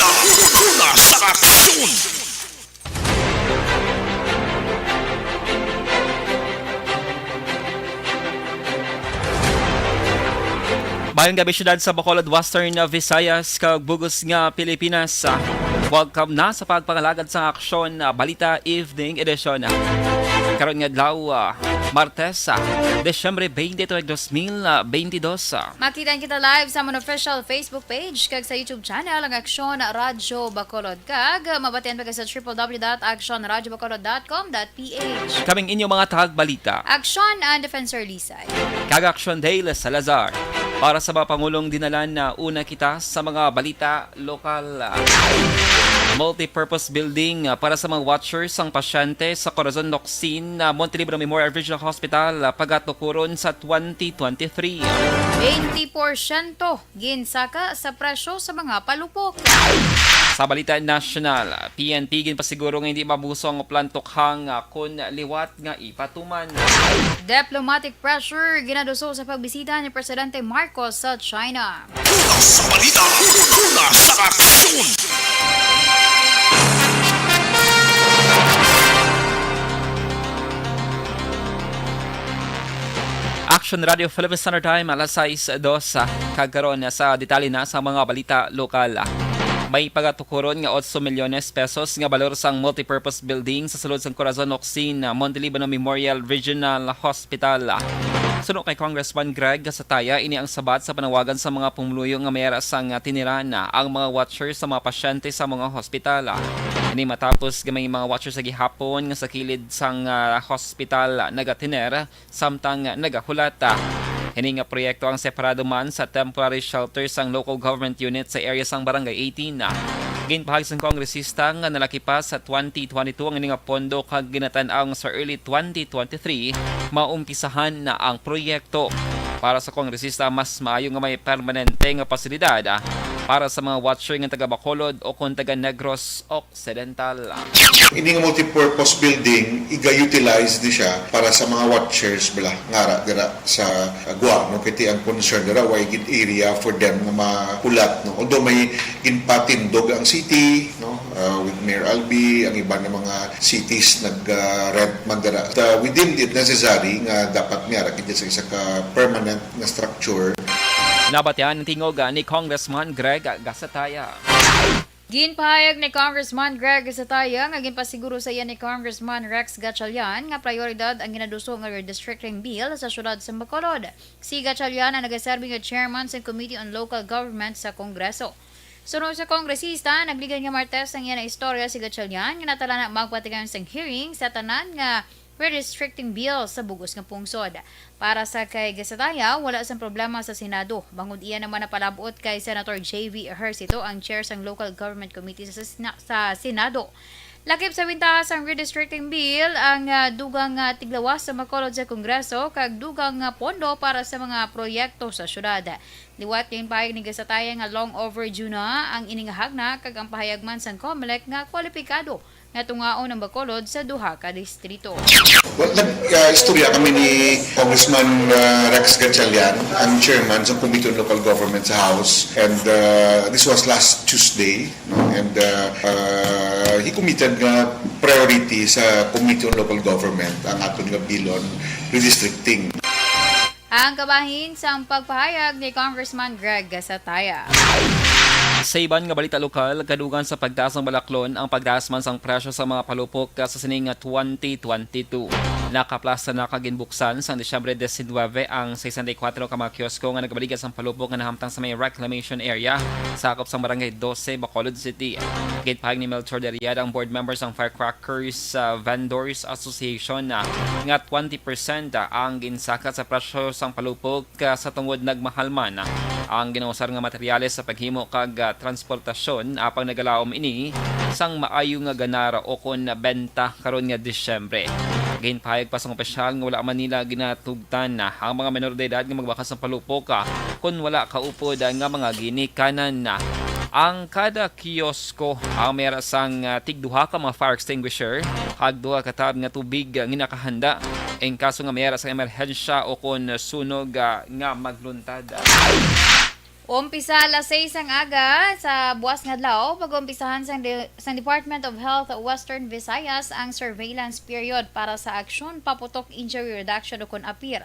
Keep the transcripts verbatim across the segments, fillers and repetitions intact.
Una sa aksyon! Mayong gabi, syudad sa Bacolod, Western Visayas, kag bug-os nga Pilipinas. Welcome na sa pagpangalagad sa Aksyon, ah, Balita Evening Edition. Karon nga adlaw, ah, Martes, ah, Disyembre twenty-two, dos mil twenty-two. Makita kita live sa amon official Facebook page kag sa YouTube channel, ang Aksyon Radyo Bacolod. Kag mabatian pa ka sa triple W dot action radyo bacolod dot com dot P H. Kaming inyo mga tagbalita. Action and Defensor Lisay. Kag Action Dale Salazar. Para sa mga pangulong dinalan, na una kita sa mga balita lokal. Multipurpose building, ah, para sa mga watchers sang pasyente sa Corazon Locsin, ah, Montelibano Memorial Regional Hospital, ah, pagatukuron sa twenty twenty-three. Twenty porsyento ginsaka sa presyo sa mga palupok. Sa balita nasyonal, P N P ginpasiguro nga hindi mabuso ang plantukhang, ah, kon liwat nga ipatuman. Diplomatic pressure ginaduso sa pagbisita ni Presidente Marcos sa China. Una sa balita, una sa aksyon! Action Radio Philippine Standard Time, alas sais dos, ah, kag karon, ah, sa detalye na sa mga balita lokal. May pagatukuron nga otso milyones pesos nga balor sang multipurpose building sa sulod sang Corazon Locsin, ah, Montelibano Memorial Regional Hospital. Suno kay Congressman Greg Gasataya, ini ang sabat sa panawagan sa mga pumuluyo nga may ara sang, ah, tiniran, ah, ang mga watchers sa mga pasyente sa mga hospital. Ini matapos nga may mga watchers sa gihapon nga sa kilid sang, ah, hospital, ah, nagatiner samtang nagahulat. Hini nga proyekto ang separado man sa temporary shelter sang local government unit sa area sang Barangay eighteen. Ginpahayag sang kongresista nga nalakipas sa twenty twenty-two ang ini nga pondo kag ginatan-aw nga sa early twenty twenty-three maumpisahan na ang proyekto. Para sa kongresista, mas maayo nga may permanente nga pasilidad, ah, para sa mga watcher nga taga Bacolod o kon taga Negros o Occidental. Ini nga multipurpose building, iga-utilize ni siya para sa mga watchers bala, ngara dira sa Guam, no? Kay ti ang concern dira, way gid area for them nga mahulat, no? Although may ginpatindog ang city, no? Uh, with Mayor Albee, ang iban nga mga cities nag, uh, rent man dira. But, uh, we deemed it necessary nga dapat niya ra kita sa isa ka permanent nga structure. Nabatian ang tingog, uh, ni Congressman Greg Gasataya. Ginpahayag ni Congressman Greg Sataya nga ginpasiguro sa iya ni Congressman Rex Gatchalian nga prioridad ang ginaduso nga redistricting bill sa siyudad sa Bacolod. Si Gatchalian ang nagaserbi nga chairman sa Committee on Local Government sa Kongreso. Suno sa kongresista, nagligad nga Martes ang iya na istorya si Gatchalian nga natala na magpatigayon sang hearing sa tanan nga redistricting bill sa bug-os nga pungsod. Para sa kay Gasataya, wala sang problema sa Senado, bangod iya naman napalabot kay Senator J V Ejercito, ang chair sang Local Government Committee sa Sena-, sa Senado. Lakip sa bintaha sang redistricting bill ang, ah, dugang, ah, tiglawas sa Bacolod sa Kongreso kag dugang nga pondo para sa mga proyekto sa syudad. Liwat kay pahayag ni Gasataya nga long overdue na ang ini nga hagna kag ang pahayag man sang Comelec nga kwalipikado nga tungaon ang Bacolod sa duha ka distrito. Well, nag, ah, istorya kami ni Congressman, ah, Rex Gatchalian, ang chairman sa Committee on Local Government sa House, and, ah, this was last Tuesday, no? And, ah, ah, he committed nga priority sa Committee on Local Government ang aton nga bilon redistricting. Ang kabahin sang pagpahayag ni Congressman Greg Gasataya. Sa iban nga balita lokal, kadugang sa pagtaas sang balaklon ang pagtaas man sang presyo sa mga palupok sa sining nga twenty twenty-two. Nakaplasta na kag ginbuksan sang Disyembre diecinuebe ang sesenta y cuatro ka mga kiosko nga nagabaligya sang palupok nga nahamtang sa may reclamation area, sakop sang Barangay Doce, Bacolod City. Ginpahayag ni Melchor Deriada, ang board member sang Firecrackers, ah, Vendors Association, ah, nga twenty percent, ah, ang ginsaka sa presyo sang palupok, ah, sa tungod nagmahal man, ah, ang ginausar nga materyales sa paghimo kag, ah, transportasyon, apang nagalaom ini sang maayo nga ganar o kon benta karon nga Disyembre. Ginpahayag pa sang opisyal nga wala man nila ginatugtan, ah, ang mga menor de edad nga magbakal sang palupok, ah, kon wala kaupod, ah, nga mga ginikanan. Ang kada kiosko ang may ara sang, ah, tigduha ka mga fire extinguisher kag duha ka tub nga tubig, ah, nga nakahanda in kaso nga may ara sang emerhensya o kon sunog, ah, nga magluntad. Umpisa alas sais sang aga sa buas nga adlaw, pag-umpisahan sang de-, sang Department of Health Western Visayas ang surveillance period para sa Aksyon Paputok Injury Reduction o kon APIR.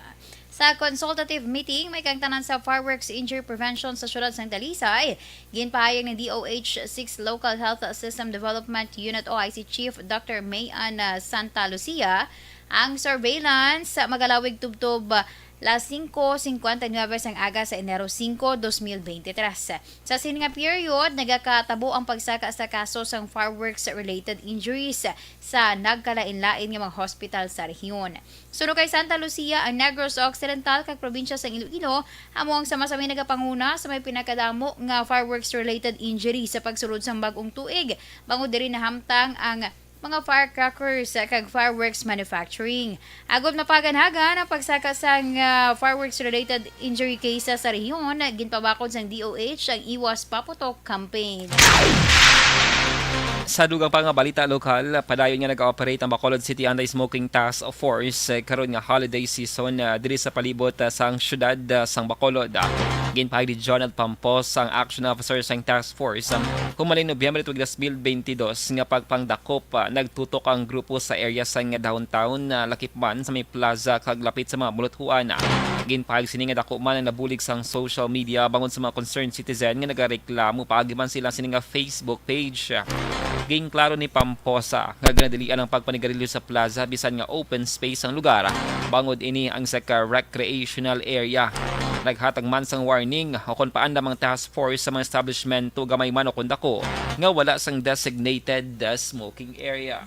Sa consultative meeting, may kaangtanan sa fireworks injury prevention sa siyudad sang Talisay. Ginpahayag ni D O H six Local Health System Development Unit o I C Chief Doctor Mayan, ah, Santa Lucia, ang surveillance magalawig tubtob las singko cincuenta y nueve sang aga sa Enero singko, dos mil beintitrés. Sa sini nga period, nagakatabo ang pagsaka sa kaso sang fireworks-related injuries sa nagkalain-lain nga mga hospital sa rehiyon. Suno kay Santa Lucia, ang Negros Occidental kag probinsya sang Iloilo amo ang sama sa may nagapanguna sa may pinakadamo nga fireworks-related injury sa pagsulod sang bag-ong tuig, bangod diri nahamtang ang mga firecrackers kag fireworks manufacturing. Agod mapaganhagan ang pagsaka sang, ah, fireworks-related injury cases sa rehiyon, ginpabakod sang D O H ang Iwas Paputok campaign. Sa dugang pa nga balita lokal, padayon nga nag-ooperate ang Bacolod City Anti-Smoking Task Force, eh, karon nga holiday season, ah, diri sa palibot, ah, sang siyudad, ah, sang Bacolod. Ginpahayag ni Jonel Pampos, ang action officer sang task force, ah, human Nobyembre tuig dos mil beintidos nga pagpangdakop, ah, nagtutok ang grupo sa area sang downtown, ah, lakip man sa may plaza kag lapit sa mga buluthuan. Ginpahayag sini nga dako man ang nabulig sang social media bangod sa mga concerned citizen nga nagareklamo paagi man sila sini nga Facebook page. Ginklaro ni Pamposa nga ginadilian ang pagpanigarilyo sa plaza bisan nga open space ang lugar, bangod ini ang isa ka recreational area. Naghatag man sang warning o kon paandam ang task force sa mga establishmento, gamay man o kon dako, nga wala sang designated, uh, smoking area.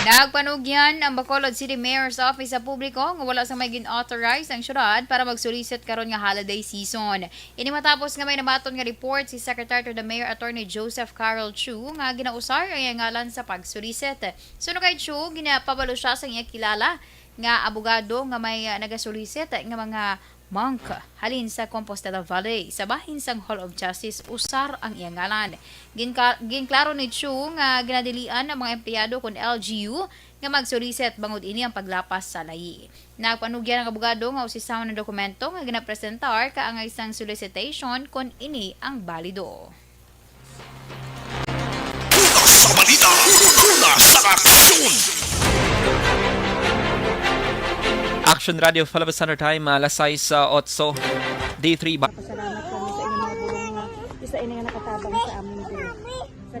Nagpanugyan ang Bacolod City Mayor's Office sa publiko nga wala sang may gin-authorize ang syudad para mag-solicit karon nga holiday season. Ini matapos nga may nabaton nga report si Secretary to the Mayor Attorney Joseph Carol Chu nga ginausar ang iyang ngalan sa pag-solicit. Suno kay Chu, ginapabalo siya sang iya kilala nga abogado nga may, ah, nagasulisit nga mga monk halin sa Compostela Valley. Sa bahin sang Hall of Justice, usar ang iya ngalan. Ginka-, ginklaro ni Chu nga ginadilian ang mga empleyado kon L G U nga magsulisit bangod ini ang paglapas sa layi. Nagpanugyan ang abogado nga usisahon ang dokumento nga ginapresentar kaangay sang solicitation kon ini ang balido. Una sa balita, una sa aksyon. Action Radio, Philippine Standard Time, ah, alas sais, ah, otso. Day three ba? Pasalamat kami sa inyong mga bulong nga isa ini nga nakatabang sa amin diri. Sa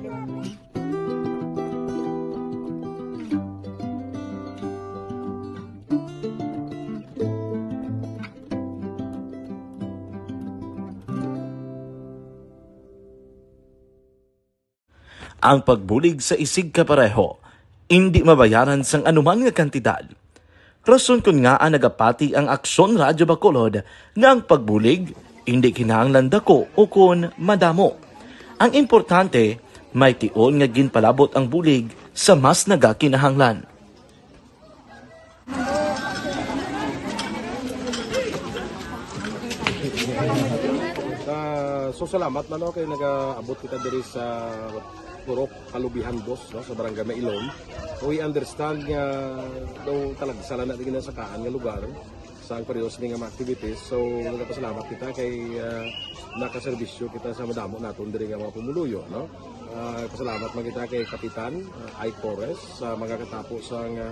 Ang pagbulig sa isigkapareho indi mabayaran sang anuman nga kantidad. Rason kon ngaa nagapati ang Aksyon Radyo Bacolod nga ang pagbulig indi kinahanglan dako ukon madamo. Ang importante, may tion nga ginpalabot ang bulig sa mas nagakinahanglan. Ah, so salamat man, no, kay nagaabot kita diri sa Purok Kalubihan Dos, no, sa Barangay Mailom. We understand nga daw talagsa lang na di ginasakaan nga lugar sa ang pareho sini nga mga activities. So nagapasalamat kita kay, ah, nakaserbisyo kita sa madamo naton diri nga mga pumuluyo, no. Ah, pasalamat man kita kay Kapitan, ah, Ike Torres, sa mga katapo sa nga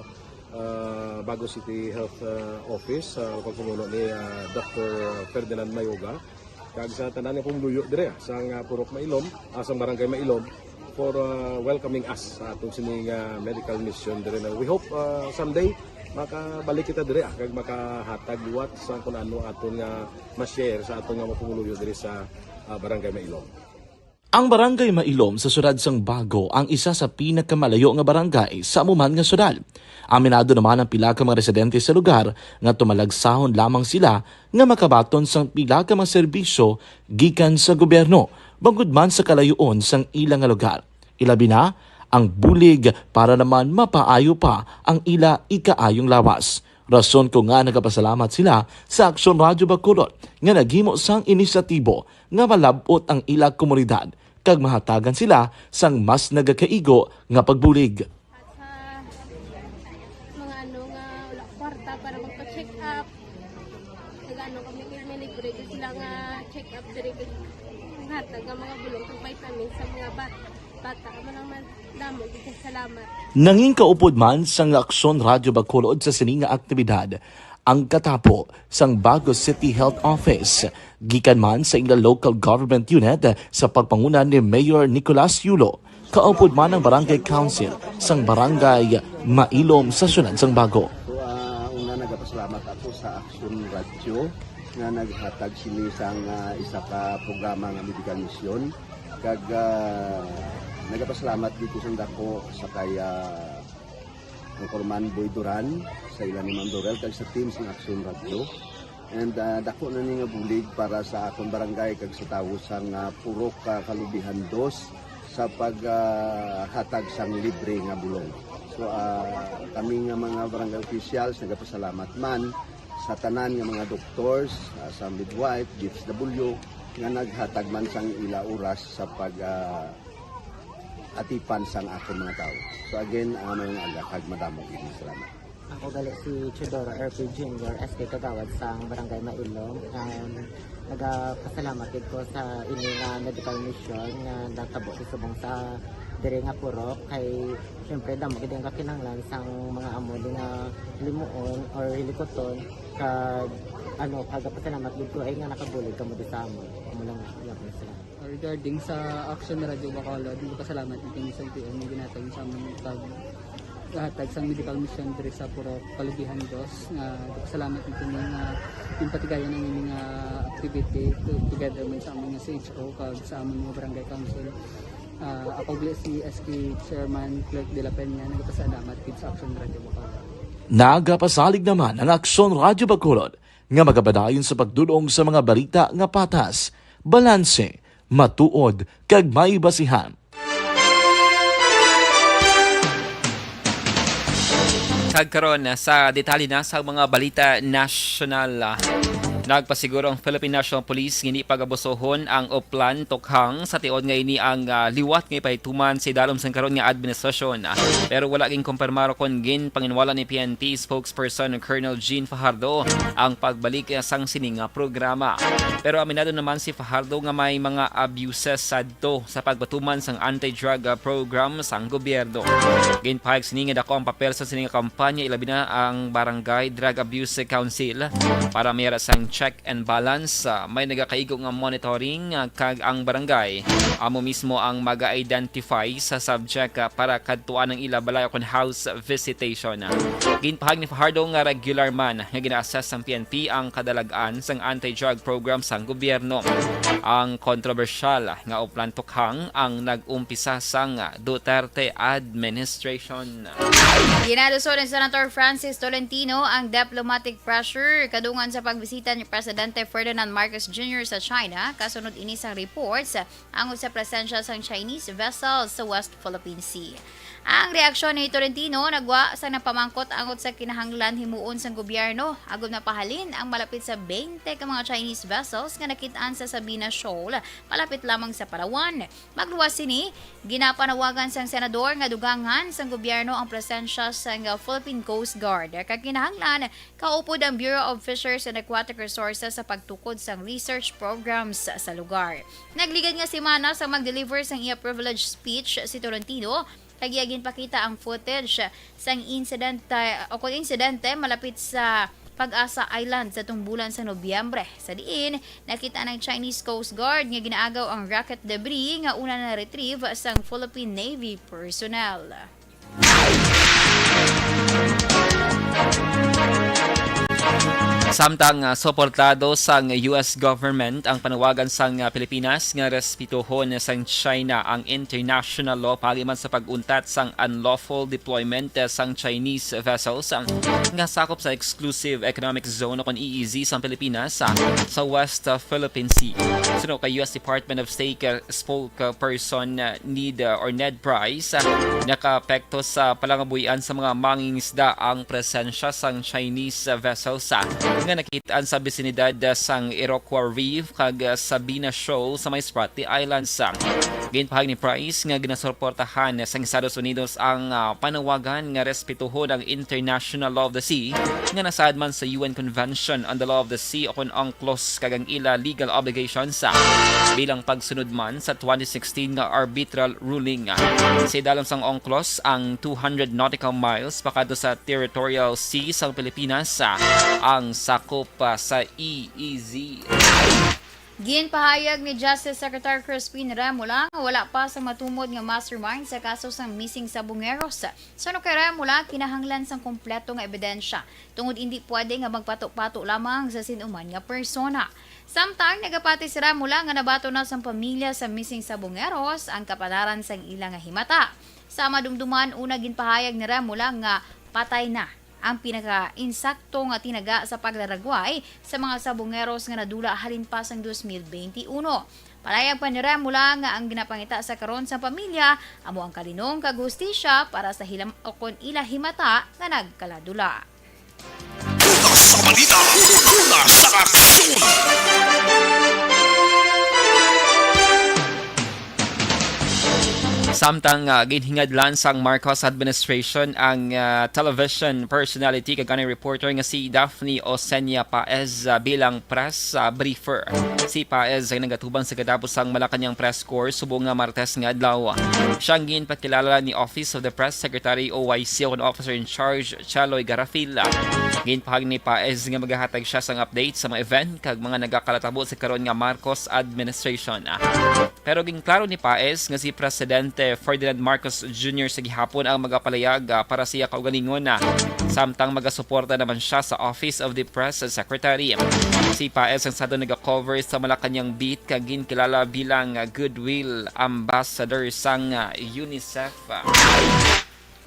ah, Bago City Health, ah, Office, sa pagpamuno ni, ah, Doctor Ferdinand Mayoga, kag sa tanan nga pumuluyo dire, ah, sa nga Purok Mailom, ah, sa Barangay Mailom, for, ah, welcoming us sa atong sining, ah, medical mission dire na. We hope, ah, someday makabalik kita dire, ah, kag makahatag liwat sa kung ano aton nga ma-share sa aton nga mga pumuluyo dire sa, ah, Barangay Mailom. Ang Barangay Mailom sa siyudad sang Bago ang isa sa pinakamalayo nga barangay sa amo man nga siyudad. Aminado naman ang pila ka mga residente sa lugar nga tumalagsahon lamang sila nga makabaton sang pila ka mga serbisyo gikan sa gobyerno, bangod man sa kalayoon sang ila nga lugar. Ilabi na ang bulig para naman mapaayo pa ang ila ikaayong lawas. Rason kon ngaa nagapasalamat sila sa Aksyon Radyo Bacolod nga naghimo sang inisyatibo nga malab-ot ang ila komunidad kag mahatagan sila sang mas nagakaigo nga pagbulig. At sa mga ano nga wala kwarta para magpa-check up, nag-ano kami, may libre din sila nga Check up diri kag hatag ang mga bulong kag vitamins sa mga bat bata. Amo lang man, damo gid kay salamat. Nangin kaupod man sang Aksyon Radyo Bacolod sa sini nga aktibidad ang katapo sang Bago City Health Office, gikan man sa ila local government unit sa pagpanguna ni Mayor Nicolas Yulo. Kaupod man ang Barangay Council sang Barangay Mailom sa siyudad sang Bago. So, ah, una, nagapasalamat ako sa Aksyon Radyo nga naghatag sini sang, ah, isa ka programa nga medical mission. Kag, ah, nagapasalamat dito sa dako sa kay, ah, Anchorman Boy Duran, sa ila ni Ma'am Dorel, kag sa team sang Aksyon Radyo. And, ah, dako na ni nga bulig para sa akon barangay kag sa tawo sang, ah, Purok, ah, Kalubihan Dos sa pag, ah, hatag sang libre nga bulong. So, ah, kami nga mga barangay officials nagapasalamat man sa tanan nga mga doctors, ah, sa midwife, D S W, nga naghatag man sang ila oras sa pag, ah, atipan sang akon mga tawo. So again, ah, mayong aga kag madamo gid nga salamat. Ako gali si Teodoro R P Junior, S K Kagawad sang Barangay Mailom. Um, nagapasalamat gid ko sa ini nga medical mission nga natabo sa subong sa diri nga purok. Kay, syempre, damo gid ang kakinahanglan sang mga amo di nga limuon or hilikuton. Kag, ano, nagapasalamat gid ko ay nga nakabulig kamo di sa amon. Amo lang, iya ko na sila. Regarding sa Action Radio Bacolod, nagpasalamat gid kami sa L T O nga ginhatag sa amon pag hatag sang medical mission diri sa Purok Kalubihan Dos. Nga nagpasalamat gid kami nga ginpatigayon ang ini nga activity to-, together man sa amon nga C H O kag sa amon nga barangay council. Ah, ako gali si S K Chairman Clerk de la Peña, nagpasalamat gid sa Action Radio Bacolod. Nagapasalig naman ang Aksyon Radio Bacolod nga magapadayon sa pagdul-ong sa mga balita nga patas, balanse, matuod, kag may basihan. Kag karon, sa detalye na sa mga balita nasyonal, ah, nagpasiguro ang Philippine National Police nga hindi pagabusohon ang Oplan Tokhang sa tiod nga ini ang, ah, liwat nga ipahituman sa idalom sang karon nga administrasyon. Pero wala ginkumpirmar kon ginpanginwala ni P N P spokesperson Colonel Jean Fajardo ang pagbalik sang sini nga programa. Pero aminado naman si Fajardo nga may mga abuses sadto sa pagpatuman sang anti-drug, ah, program sang gobyerno. Ginpahayag sini nga dako ang papel sa sini nga kampanya, ilabi na ang Barangay Drug Abuse Council, para may ara sang check and balance. Ah, may nagakaigo nga monitoring, ah, kag ang barangay amo mismo ang maga-identify sa subject, ah, para kadtuan ang ila balay kon house visitation. Ginpahayag ni Fajardo nga regular man nga gina-assess sang P N P ang kadalag-an sang anti-drug program sang gobyerno. Ang kontrobersyal nga Oplan Tokhang ang nag-umpisa sang Duterte administration. Ginalusod ni Senator Francis Tolentino ang diplomatic pressure kadungan sa pagbisita ni Presidente Ferdinand Marcos Junior sa China, kasunod ini sang reports angot sa presensya sang Chinese vessels sa West Philippine Sea. Ang reaksyon ni Tolentino nagwa sa napamangkot angot sa kinahanglan himuon sang gobyerno agud mapahalin ang malapit sa twenty ka mga Chinese vessels nga nakit-an sa Sabina Shoal, malapit lamang sa Palawan. Magluwas sini, ginapanawagan sang senador nga dugangan sang gobyerno ang presensya sang Philippine Coast Guard kag kinahanglan kaupod ang Bureau of Fisheries and Aquatic Resources sa pagtukod sang research programs sa lugar. Nagligad nga semana sa mag-deliver sang iya privilege speech si Tolentino, kag iya ginpakita ang footage sang insidente, o kon insidente, malapit sa Pag-asa Island sa tung bulan sa Nobyembre, sa diin nakita ng Chinese Coast Guard nga ginaagaw ang rocket debris nga una na-retrieve sang Philippine Navy personnel. Samtang, ah, suportado sang U S government ang panawagan sang, ah, Pilipinas nga respetuhon sang China ang international law paagi man sa pag-untat sang unlawful deployment, ah, sang Chinese vessels, ah, nga sakop sa Exclusive Economic Zone o kon E E Z sang Pilipinas, ah, sa West, ah, Philippine Sea. Suno kay U S Department of State, ah, spokesperson, ah, Ned, ah, or Ned Price, ah, nakaapekto sa palangabuhian sa mga mangingisda ang presensya sang Chinese, ah, vessels, ah, nga nakit-an sa bisinidad, ah, sang Iroquois Reef kag, ah, Sabina Shoal sa may Spratly Islands. Ginpahayag ni Price nga ginasuportahan sang Estados Unidos ang, ah, panawagan nga respetuhon ang International Law of the Sea nga nasaad man sa U N Convention on the Law of the Sea o kon UNCLOS kag ang ila legal obligations, ah, bilang pagsunod man sa twenty sixteen nga arbitral ruling. Sa idalom sang UNCLOS, ang two hundred nautical miles pakadto sa territorial sea sang Pilipinas, ah, ang sakop, ah, sa E E Z. Ginpahayag ni Justice Secretary Crispin Remulla nga wala pa sang matumod nga mastermind sa kaso sang missing Sabongeros. Suno kay Remulla, kinahanglan sang kompleto nga ebidensya tungod indi pwede nga magpato-pato lamang sa sin-o man nga persona. Samtang nagapati si Remulla nga nabaton na sang pamilya sa missing Sabongeros ang kapalaran sang ila nga himata. Sa madumduman, una ginpahayag ni Remulla nga patay na ang pinaka-insakto nga tinaga sa paglaragway sa mga Sabongeros nga nadula halin pa sang dos mil benti uno. Palayag pa ni Remulla nga ang ginapangita sa karon sang pamilya amo ang kalinong kag hustisya para sa hilam-, o kon ila himata nga nagkaladula. Una sa balita, una sa aksyon. Samtang, ah, ginhingadlan sang Marcos administration ang, ah, television personality kag anay reporter nga si Daphne Osenia Paez, ah, bilang press, ah, briefer. Si Paez ay nagatubang sa katapos sang Malacañang press corps subong nga Martes nga adlaw. Siya ang ginpakilala ni Office of the Press Secretary o Y C o kon Officer in Charge Chaloy Garafil. Ginpahayag ni Paez nga magahatag siya sang update sa mga event kag mga nagakalatabo sa karon nga Marcos administration. Pero ginklaro ni Paez nga si Presidente Ferdinand Marcos Junior sa gihapon ang magapalayag, ah, para sa iya kaugalingon, ah, samtang magasuporta naman siya sa Office of the Press Secretary. Si Paez ang sado nagakover sa Malacañang beat kag ginkilala bilang, ah, goodwill ambassador sang, ah, UNICEF.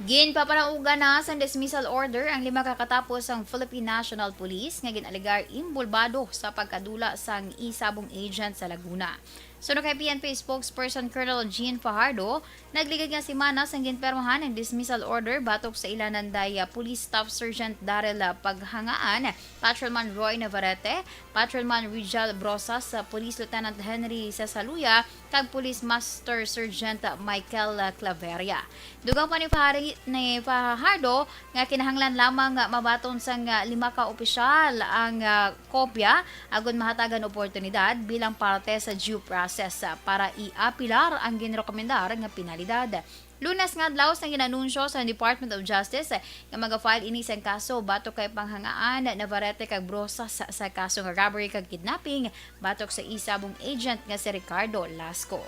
Ginpapanaugan na sang dismissal order ang lima ka katapo sang Philippine National Police nga gin-alegar inbolbado sa pagkadula sang isabong agent sa Laguna. Suno kay P N P spokesperson Colonel Jean Fajardo, nagligad nga semana sang ginpirmahan ang dismissal order batok sa ila nanday, ah, Police Staff Sergeant Daryl, ah, Paghangaan, Patrolman Roy Navarrete, Patrolman Rijal Brosas, ah, Police Lieutenant Henry Sasaluya, kag Police Master Sergeant Michael, ah, Claveria. Dugang pa ni Fahari-, ni Fajardo nga kinahanglan lamang nga mabaton sang, ah, lima ka opisyal ang, ah, kopya agod mahatagan oportunidad bilang parte sa due process, ah, para i-apilar ang ginrekomendar nga penalidad. Lunes nga adlaw sang ginanunsyo sa Department of Justice nga maga-file ini sang kaso batok kay Paghangaan, Navarrete kag Brosas sa, sa kaso nga robbery kag kidnapping batok sa isabong agent nga si Ricardo Lasco.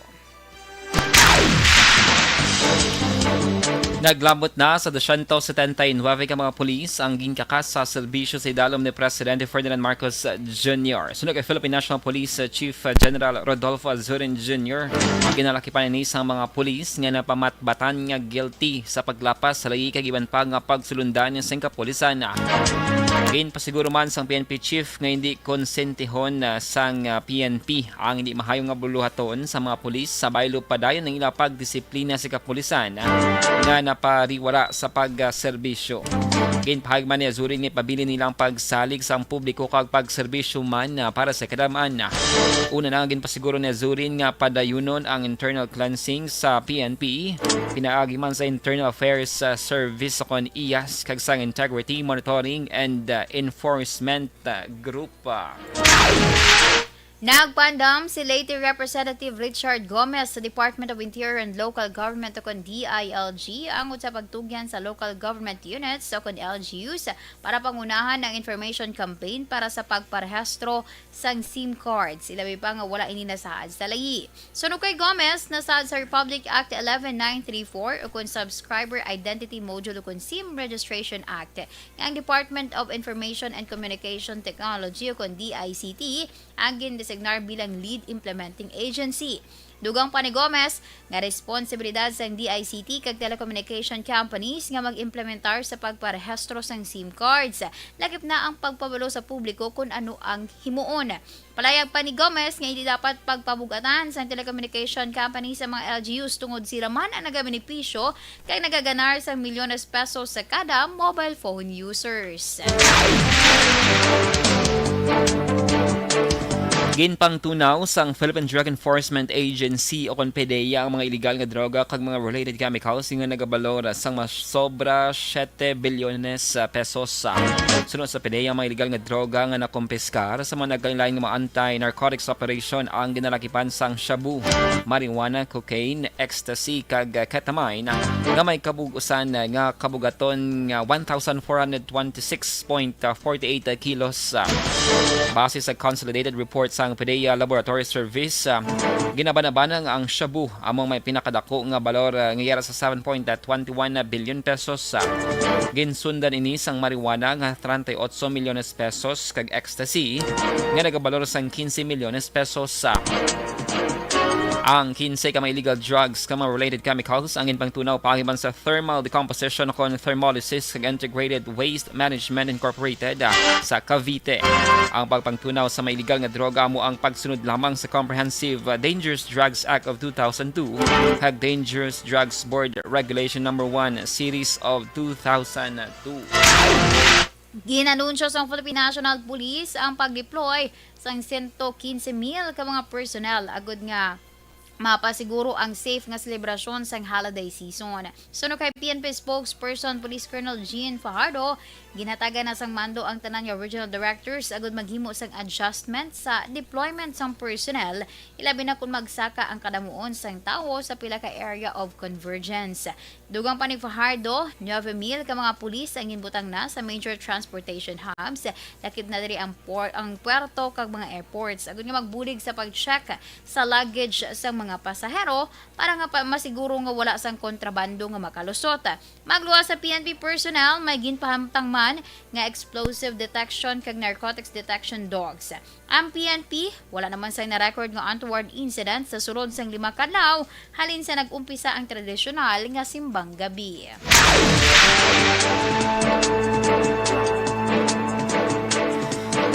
Naglabot na sa dosyentos setenta y nuebe ka mga pulis ang ginkakasa sa serbisyo sa idalom ni Presidente Ferdinand Marcos Junior. Suno kay Philippine National Police Chief General Rodolfo Azurin Junior, ginalakipan ini sang mga pulis nga napamatbatan nga guilty sa paglapas sa layi kag iban pa nga pagsulundan sing kapulisan. Ginpasiguro man sang P N P chief nga hindi konsentihon, ah, sang, ah, P N P ang hindi mahayo nga buluhaton sa mga pulis sa baylo padayon ang ila pagdisiplina sa kapulisan, ah, nga napariwara sa pagserbisyo. Ginpahayag man ni Azurin nga ipabilin nila ang pagsalig sang publiko kag pagserbisyo man, ah, para sa kadam-an. Una na, ginpasiguro ni Azurin nga padayunon ang internal cleansing sa P N P, pinaagi man sa Internal Affairs, ah, Service o kon I A S kag sang Integrity Monitoring and, ah, Enforcement, ah, Group. Nagpaandam si late Representative Richard Gomez sa Department of Interior and Local Government o kon D I L G angod sa pagtugyan sa local government units o kon L G Us para pangunahan ang information campaign para sa pagparehistro sang SIM cards, ilabi pa nga wala ini nasaad sa layi. Suno kay Gomez, nasaad sa Republic Act eleven nine three four o kon Subscriber Identity Module o kon SIM Registration Act nga ang Department of Information and Communication Technology o kon D I C T ang gindesignar bilang lead implementing agency. Dugang pa ni Gomez nga responsibilidad sang D I C T kag telecommunication companies nga mag-implementar sa pagparehistro sang SIM cards. Lakip na ang pagpabalo sa publiko kon ano ang himuon. Palayag pa ni Gomez nga hindi dapat pagpabug-atan sang telecommunication company sa mga L G Us tungod sila man ang nagabenepisyo kag nagaganar sang milyones pesos sa kada mobile phone users. Ginpangtunaw sang Philippine Drug Enforcement Agency o kon PDEA ang mga iligal nga droga kag mga related chemicals nga nagabalor sang mas sobra siyete bilyones pesos. Suno sa PDEA, ang mga iligal nga droga nga nakumpiskar sa mga nagkalain-lain nga mga anti-narcotics operation ang ginalakipan sang shabu, marijuana, cocaine, ecstasy, kag ketamine nga may kabug-usan nga kabugaton nga one thousand four hundred twenty-six point forty-eight kilos. Base sa consolidated report sang PDEA Laboratory Service, ah, ginabanabana nga ang shabu amo ang may pinakadako nga balor, ah, nga yara sa seven point twenty one billion pesos. Ah, ginsundan ini sang marijuana nga treinta y ocho milyones pesos kag ecstasy nga nagabalor sang quince milyones pesos. Ah, ang quince ka mga illegal drugs kag mga related chemicals ang ginpangtunaw paagi man sa Thermal Decomposition o kon Thermolysis kag Integrated Waste Management Incorporated, ah, sa Cavite. Ang pagpangtunaw sa mga illegal nga droga amo ang pagsunod lamang sa Comprehensive, ah, Dangerous Drugs Act of two thousand two kag Dangerous Drugs Board Regulation Number One Series of two thousand two. Ginanunsyo sang Philippine National Police ang pag-deploy sang sento quince mil ka mga personnel agud nga mapasiguro ang safe nga selebrasyon sang holiday season. Suno kay P N P spokesperson Police Colonel Jean Fajardo, ginhatagan na sang mando ang tanan nga regional directors agud maghimo sang adjustment sa deployment sang personnel, ilabi na kon magsaka ang kadamuon sang tawo sa pila ka area of convergence. Dugang pa ni Fajardo, nuebe mil ka mga pulis ang ginbutang na sa major transportation hubs, lakip na diri ang por-, ang puerto kag mga airports, agud nga magbulig sa pag-check sa luggage sang mga pasahero para nga pa-, masiguro nga wala sang kontrabando nga makalusot. Magluwas sa P N P personnel, may ginpahamtang man nga explosive detection kag narcotics detection dogs. Ang P N P wala naman sang na-record nga untoward incident sa sulod sang lima ka adlaw halin sa nag-umpisa ang tradisyonal nga simbang gabi.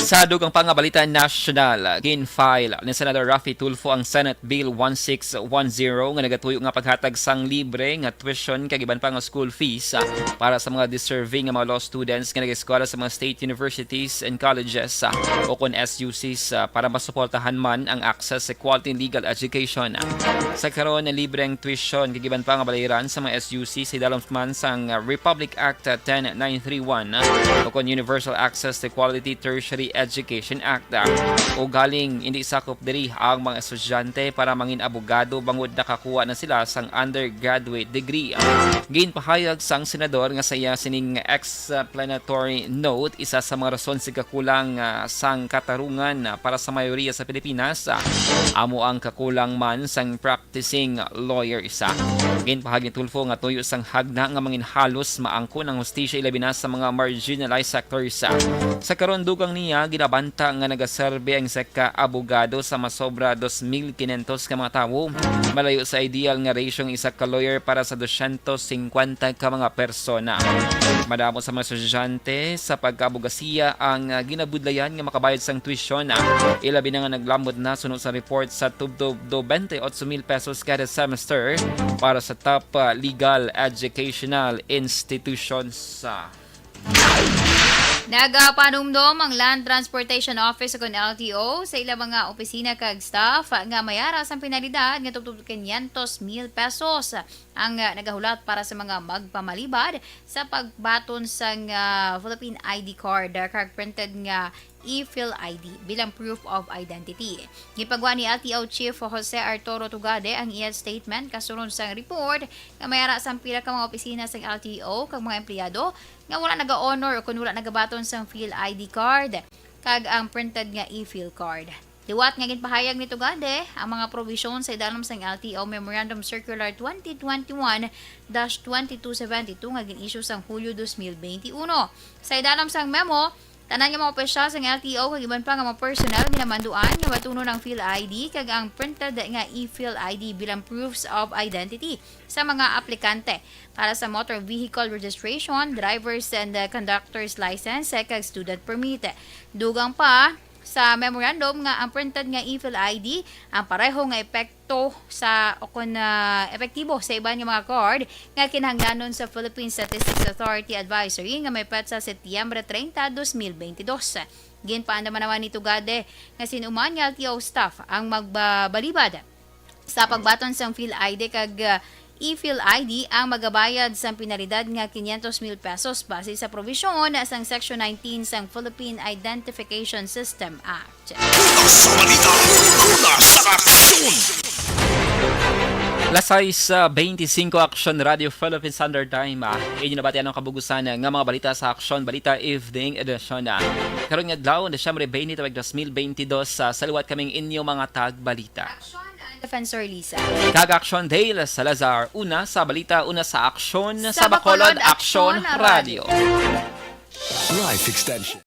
Sa dugang pa nga balita nasyonal, gin-file ni Senador Raffy Tulfo ang Senate Bill one six one zero nga nagatuyo nga paghatag sang libre nga tuition kag iban pa nga school fees, ah, para sa mga deserving nga mga law students nga nag-eskwela sa mga state universities and colleges, ah, o kon S U Cs, ah, para masuportahan man ang access sa quality legal education. Sa karon, libre ang tuition kag iban pa nga bayaran sa mga S U C sa idalom man sang, ah, Republic Act, ah, ten nine three one, ah, o kon Universal Access to Quality Tertiary Education Act, ah. Ugaling, indi sakop diri ang mga estudyante para mangin abogado bangod nakakuha na sila sang undergraduate degree. Ginpahayag sang senador nga sa iya sining explanatory note, isa sa mga rason sa kakulang, ah, sang katarungan, ah, para sa mayoriya sa Pilipinas, ah, amo ang kakulang man sang practicing lawyers. Ginpahayag ni Tulfo nga tuyo sang hagna nga manginhalos maangkon ang hustisya, ilabi na sa mga marginalized sectors. Sa karon, dugang niya, ginabanta nga nagaserbe ang isa ka abogado sa masobra dos mil quinientos ka mga tawo, malayo sa ideal nga ratio nga isa ka lawyer para sa dosyentos singkwenta ka mga persona. Madamo sa mga estudyante sa pagkaabogasiya ang, ah, ginabudlayan nga makabayad sang tuition, ah, ilabi na nga naglamod na suno sa report sa tubtob do twenty-eight mil pesos kada semester para sa top, ah, legal educational institutions. Nagapanumdom ang Land Transportation Office o kon L T O sa ila mga opisina kag staff nga mayara sang penalidad nga tubtob quinientos mil pesos ang, ah, nagahulat para sa mga magpamalibad sa pagbaton sang, ah, Philippine I D card, ah, kag printed nga e-fil I D bilang proof of identity. Gipagwa ni L T O Chief Jose Arturo Tugade ang iya statement kasunod sang report nga mayara sang pila ka mga opisina sang L T O kag mga empleyado nga wala naga-honor o kon wala nagabaton sang fil I D card kag ang printed nga e-fil card. Liwat nga ginpahayag ni Tugade ang mga probisyon sa idalom sang L T O Memorandum Circular twenty twenty-one dash twenty-two seventy-two nga gin-issue sang Hulyo dos mil benti uno. Sa idalom sang memo, tanan nga mga opisyal sang L T O kag iban pa nga mga personnel ginamanduan nga batunon ang fil I D kag ang printed nga e-fil I D bilang proofs of identity sa mga aplikante para sa motor vehicle registration, driver's and, uh, conductor's license, uh, kag student permit. Dugang pa sa memorandum nga ang printed nga e-fil I D ang pareho nga epekto sa, o kon, uh, epektibo sa iban nga mga card nga kinahanglanon sa Philippine Statistics Authority Advisory nga may petsa Setyembre treinta, dos mil benti dos. Ginpaandam man naman ni Tugade nga sin-o man nga L T O staff ang magbalibad sa pagbaton sang PhilID kag, ah, e-PhilID ang magabayad sang penalidad nga quinientos mil pesos base sa probisyon sang Section nineteen sang Philippine Identification System Act. Una sa balita, una sa aksyon. Las sais, ah, beintisinko, Aksyon Radio Philippine Standard Time. Ah, inyo nabati ang kabugusan nga mga balita sa Aksyon Balita Evening Edition. Ah, karon nga adlaw, Disyembre twenty, tuig dos mil bentidós, ah, sa liwat kaming inyo mga tagbalita. Aksyon and Defensor Lisa. Kag Aksyon Dale Salazar, una sa balita, una sa aksyon, sa Bacolod, Aksyon Radio. Life extension.